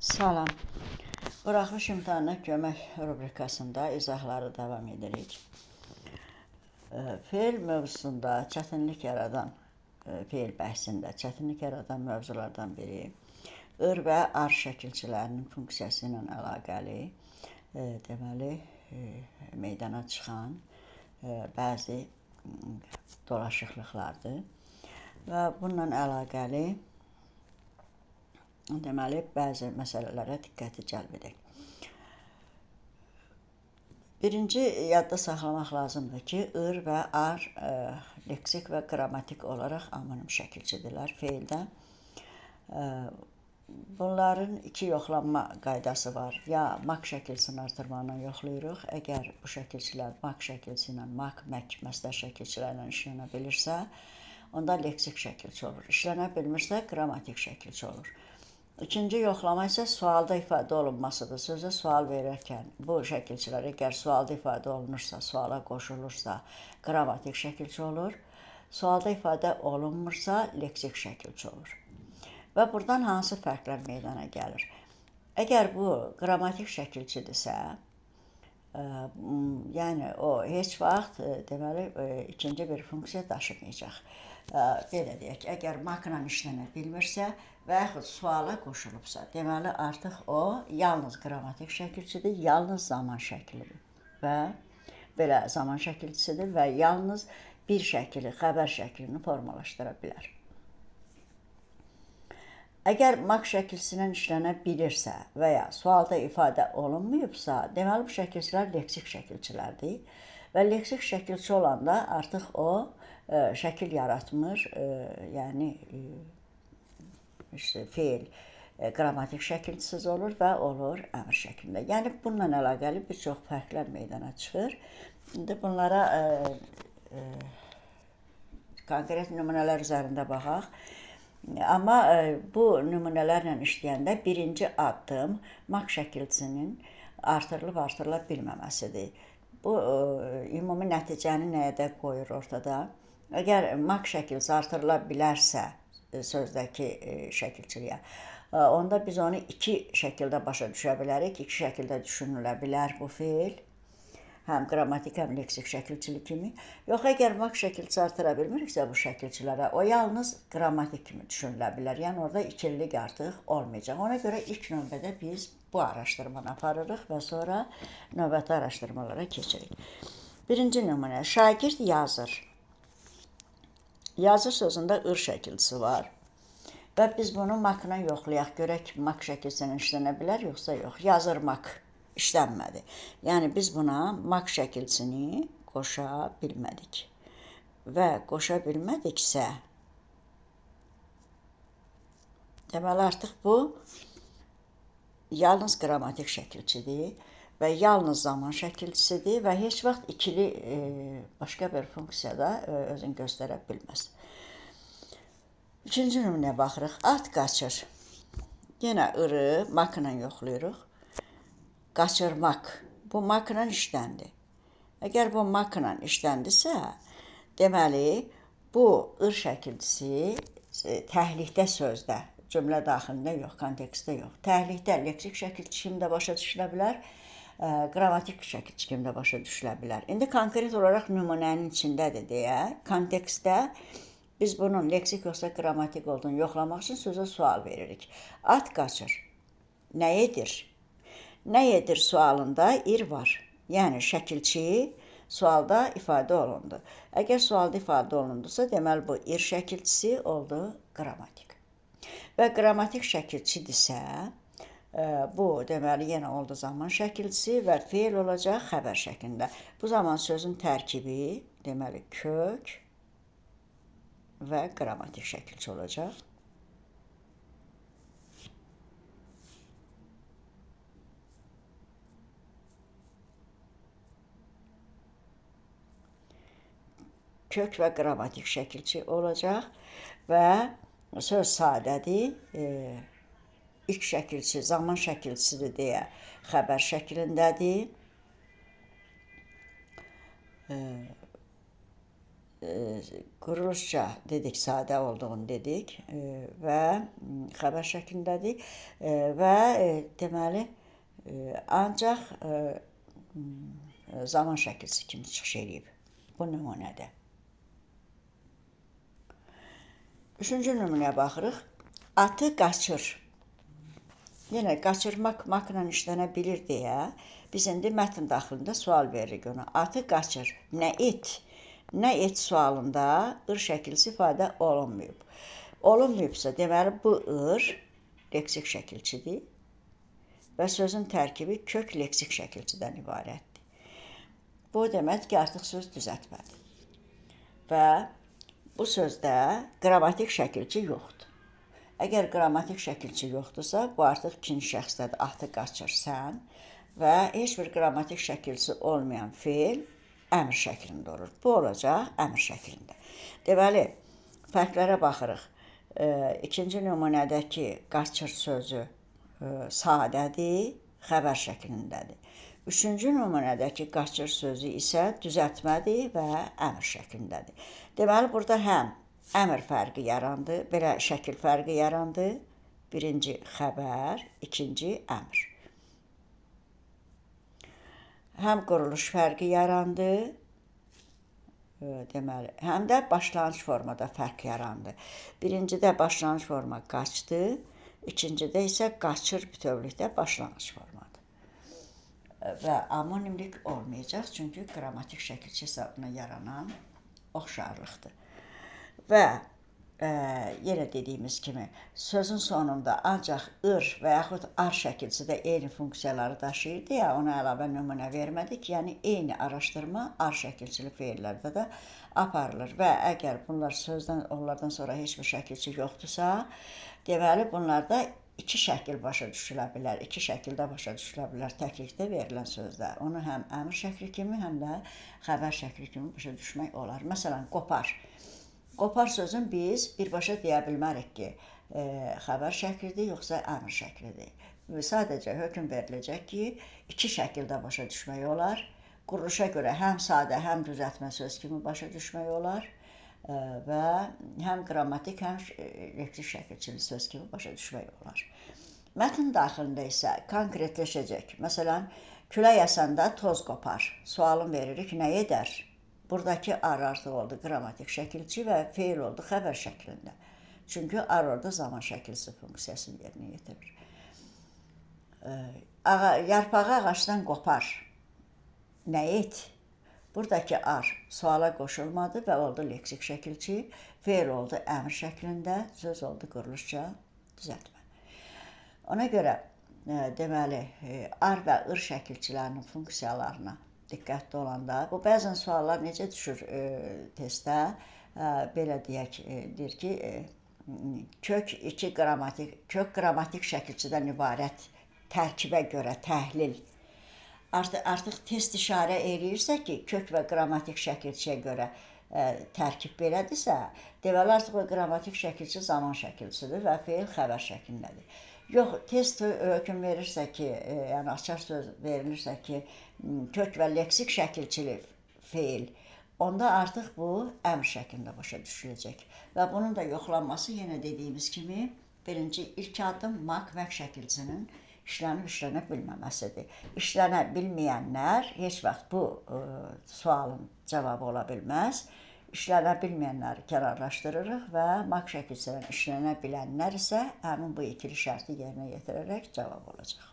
Salam. Buraxılış imtahanına kömək rubrikasında izahları davam edirik. Feil mövzusunda çətinlik yaradan, feil bəhsində çətinlik yaradan mövzulardan biri ır və ar şəkilçilərinin funksiyası ilə əlaqəli, deməli, meydana çıxan bəzi dolaşıqlıqlardır. Və bununla əlaqəli deməli, bəzi məsələlərə diqqəti cəlb edək. Birinci, yadda saxlamaq lazımdır ki, ır və ar leksik və qrammatik olaraq anonim şəkilçidirlər feildə. Bunların iki yoxlanma qaydası var. Ya mak şəkilçisini artırmaqla yoxlayırıq. Əgər bu şəkilçilər mak şəkilçisi ilə, mak, mək, məslər şəkilçilərlə işlənə bilirsə, onda leksik şəkilçi olur. İşlənə bilmirsə, qrammatik şəkilçi olur. İkinci yoxlama isə sualda ifadə olunmasıdır. Sözə sual verərkən bu şəkilçilər əgər sualda ifadə olunursa, suala qoşulursa, qrammatik şəkilçi olur. Sualda ifadə olunmursa, leksik şəkilçi olur. Və buradan hansı fərqlər meydana gəlir? Əgər bu qrammatik şəkilçidirsə, yəni o heç vaxt deməli ikinci bir funksiya daşımayacaq. Belə deyək, əgər makla işlənə bilmirsə və yaxud suala qoşulubsa, deməli artıq o yalnız qrammatik şəkilçidir, yalnız zaman şəklidir və belə zaman şəkilçisidir və yalnız bir şəkili, xəbər şəklini formalaşdıra bilər. Əgər mak şəkilçisindən işlənə bilirsə və ya sualda ifadə olunmayıbsa, deməli bu şəkilçilər leksik şəkilçilərdir və leksik şəkilçi olanda artıq o şəkil yaratmır, yəni işte feil qrammatik şəkilçisiz olur və olur əmr şəklində. Yəni bununla əlaqəli bir çox fərqlər meydana çıxır. İndi bunlara konkret nümunələr üzərində baxaq. Amma bu nümunələrlə işləyəndə birinci addım mak şəkilçisinin artırılıb artırıla bilməməsidir. Bu ümumi nəticəni nəyə də qoyur ortada? Əgər mak şəkilçisi artırıla bilərsə sözdəki şəkilçiliyə, onda biz onu iki şəkildə başa düşə bilərik, iki şəkildə düşünülə bilər bu feil. Həm qrammatik, həm leksik şəkilçilik kimi. Yox, əgər mak şəkilçisi artıra bilmiriksə bu şəkilçilərə, o yalnız qrammatik kimi düşünülə bilər. Yəni orada ikililik artıq olmayacaq. Ona görə ilk növbədə biz bu araşdırmanı aparırıq və sonra növbəti araşdırmalara keçirik. Birinci nümunə, şagird yazır. Yazır sözündə ır şəkilçisi var və biz bunu makla yoxlayaq, görək mak şəkilçisindən işlənə bilər, yoxsa yox. Yazır mak işlənmədi. Yəni biz buna mak şəkilçisini qoşa bilmədik və qoşa bilmədiksə, deməli artıq bu yalnız qrammatik şəkilçidir və yalnız zaman şəkilçisidir və heç vaxt ikili başqa bir funksiyada özünü göstərə bilməz. İkinci nümunəyə baxırıq. At qaçır. Yenə ırı makla yoxlayırıq. Qaçırmaq. Bu makla işləndi. Əgər bu makla işləndisə, deməli bu ır şəkilçisi təhlikdə sözdə, cümlə daxilində yox, kontekstdə yox. Təhlikdə leksik şəkilçi kimi də başa düşülə bilər, qrammatik şəkilçi kimi də başa düşülə bilər. İndi konkret olaraq nümunənin içindədir deyə, kontekstdə biz bunun leksik yoxsa qrammatik olduğunu yoxlamaq üçün sözə sual veririk. At qaçır. Nə edir? Nə edir sualında ir var. Yəni şəkilçi sualda ifadə olundu. Əgər sualda ifadə olundusa, deməli bu ir şəkilçisi oldu qrammatik. Və qrammatik şəkilçidirsə, bu deməli yenə oldu zaman şəkilçisi və feil olacaq xəbər şəklində. Bu zaman sözün tərkibi deməli kök və qrammatik şəkilçi olacaq. Kök və qrammatik şəkilçi olacaq və söz sadədir. İlk şəkilçi zaman şəkilçisidir deyə xəbər şəklindədir. Quruluşca dedik, sadə olduğunu dedik və xəbər şəklindədir və deməli, ancaq zaman şəkilçisi kimi çıxış eləyib bu nümunədə. Üçüncü nümunəyə baxırıq. Atı qaçır. Yenə qaçırmaq makla işlənə bilir deyə biz indi mətn daxilində sual veririk ona. Atı qaçır. Nə et? Nə et sualında ır şəkilçisi ifadə olunmayıb. Olunmayıbsa, deməli, bu ır leksik şəkilçidir və sözün tərkibi kök leksik şəkilçidən ibarətdir. Bu deməkdir ki, artıq söz düzəltmədir. Və bu sözdə qrammatik şəkilçi yoxdur. Əgər qrammatik şəkilçi yoxdursa, bu artıq ikinci şəxsdədir, atı qaçır sən və heç bir qrammatik şəkilçisi olmayan feil əmr şəklində olur. Bu olacaq əmr şəklində. Deməli, fərqlərə baxırıq. İkinci nümunədəki qaçır sözü sadədir, xəbər şəklindədir. Üçüncü nümunədəki qaçır sözü isə düzəltmədir və əmr şəklindədir. Deməli, burada həm əmr fərqi yarandı, belə şəkil fərqi yarandı. Birinci xəbər, ikinci əmr. Həm quruluş fərqi yarandı, deməli, həm də başlanğıc formada fərq yarandı. Birincidə başlanğıc forma qaçdı, ikincidə isə qaçır bütövlükdə başlanğıc formadır. Və amonimlik olmayacaq, çünki qrammatik şəkilçi hesabına yaranan oxşarlıqdır. Və yenə dediyimiz kimi, sözün sonunda ancaq ır və yaxud ar şəkilçisi də eyni funksiyaları daşıyır deyə ona əlavə nümunə vermədik. Yəni, eyni araşdırma ar şəkilçili feillərdə də aparılır və əgər bunlar sözdən, onlardan sonra heç bir şəkilçi yoxdursa, deməli, bunlarda iki şəkil başa düşülə bilər, iki şəkildə başa düşülə bilər təklikdə verilən sözdə. Onu həm əmr şəkli kimi, həm də xəbər şəkli kimi başa düşmək olar. Məsələn, qopar. Qopar sözün biz birbaşa deyə bilmərik ki, xəbər şəklidir, yoxsa əmr şəklidir. Sadəcə hökm veriləcək ki, iki şəkildə başa düşmək olar. Quruluşa görə həm sadə, həm düzəltmə söz kimi başa düşmək olar və həm qrammatik, həm leksik şəkilçili söz kimi başa düşmək olar. Mətn daxilində isə konkretləşəcək. Məsələn, külək əsəndə toz qopar. Sualın veririk, nə edər? Buradakı ar artıq oldu qrammatik şəkilçi və feil oldu xəbər şəklində. Çünki ar orada zaman şəkilçisi funksiyasını yerinə yetirir. Yarpağı ağacdan qopar. Nə et? Buradakı ar suala qoşulmadı və oldu leksik şəkilçi, feil oldu əmr şəklində, söz oldu quruluşca düzəltmə. Ona görə deməli, ar və ır şəkilçilərinin funksiyalarına diqqətli olanda, bu bəzən suallar necə düşür testdə, belə deyək, deyir ki, kök iki qrammatik, kök qrammatik şəkilçidən ibarət tərkibə görə təhlil. Artıq test işarə eləyirsə ki, kök və qrammatik şəkilçiyə görə tərkib belədirsə, deməli artıq o qrammatik şəkilçi zaman şəkilçidir və feil xəbər şəklindədir. Yox, test hökm verirsə ki, yəni açar söz verilirsə ki, kök və leksik şəkilçili feil, onda artıq bu əmr şəklində başa düşüləcək. Və bunun da yoxlanması yenə dediyimiz kimi, birinci ilk addım mak-mək şəkilçisinin işlənib işlənə bilməməsidir. İşlənə bilməyənlər heç vaxt bu sualın cavabı ola bilməz. İşlənə bilməyənləri kənarlaşdırırıq və mak şəkilçisindən işlənə bilənlər isə həmin bu ikili şərti yerinə yetirərək cavab olacaq.